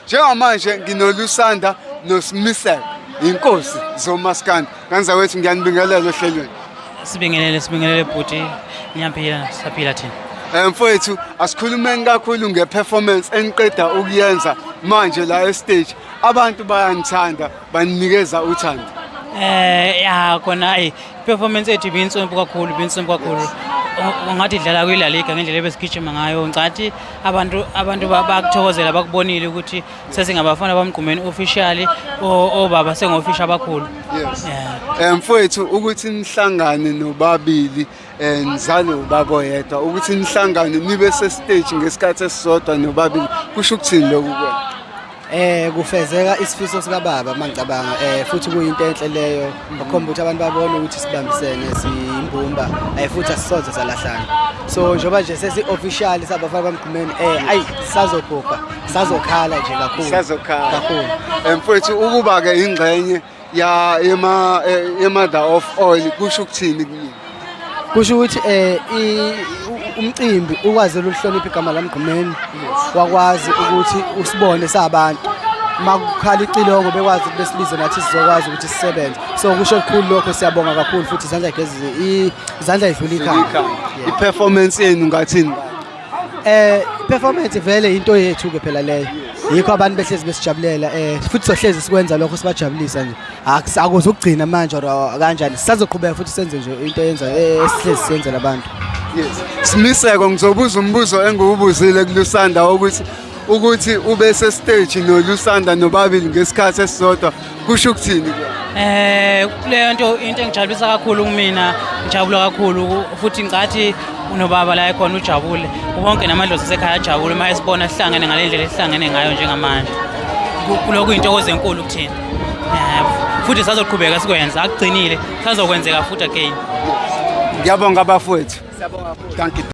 Njengamanje nginoLusanda noSimiseko, inkosi zomaskandi. Kanzakwethu, ngiyanibingelela ohlelweni. Sibingelele, sibingelele bhuti, ngiyaphila, siyaphila thina. Mfowethu, asikhulumeni kakhulu ngeperformance eniqeda ukuyenza manje la estage. Abantu bayanithanda, baninikeza uthando. Ya khona, ayi, performance yethu ibinsompu kakhulu, ibinsompu kakhulu. Ungathi idlala kwi-La Liga ngendlela ebesigijima ngayo. Ngicathi abantu bakuthokozela, bakubonile ukuthi sesingabafana bamgqumeni officially, obaba sengo-official abakhulu. Yeah. Mfowethu, ukuthi nihlangane nobabili, nizale ubaba oyedwa, ukuthi nihlangane nibe sestage ngesikhathi esisodwa nobabili, kusho ukuthini lokhu kuwena? Kufezeka isifiso sikababa mangicabanga, futhi kuyinto enhle leyo, okukhomba ukuthi abantu babone ukuthi sibambisene, siyimbumba, futhi asisoze salahlana. So njengoba nje sesi official sabafana bamgqumeni, ayi, sazobhubha, sazokhala nje kakhulu. Sazokhala. Kakhulu. Mfowethu, ukuba ke ingxenye ya yema ye mother of all kusho ukuthini kumina? Kusho ukuthi umcimbi ukwazi ukuhlonipha igama lamgqumeni, wakwazi ukuthi usibone sabantu makukhala icilongo, bekwazi ukuthi besibize nathi sizokwazi ukuthi sisebenze. So kusho okukhulu lokho, siyabonga kakhulu futhi izandla igezi, izandla idlula ikhanda. I-performance yenu ngathini? Performance vele into yethu ke phela leyo, yikho abantu behlezi besijabulela, futhi sohlezi sikwenza lokho, sibajabulisa nje. Akuze ukugcina manje or kanjani, sisazoqhubeka futhi senze nje into eyenza esihlezi siyenzela abantu. Yes. Simiseko, ngizobuza umbuzo engiwubuzile kuLusanda ukuthi ube sestage noLusanda nobabili ngesikhathi esisodwa kusho ukuthini kuwena? Kuleyo nto, into engijabulisa kakhulu kumina, ngijabula kakhulu futhi ngicathi unobaba la ekhona ujabule, wonke namadlozi asekhaya ajabule uma esibona sihlangene ngale ndlela esihlangene ngayo njengamanje. Kulokhu intokozo enkulu kuthina. Futhi sazoqhubeka sikwenza, akugcinile, sazokwenzeka futhi again. Ngiyabonga bafowethu. Thank you.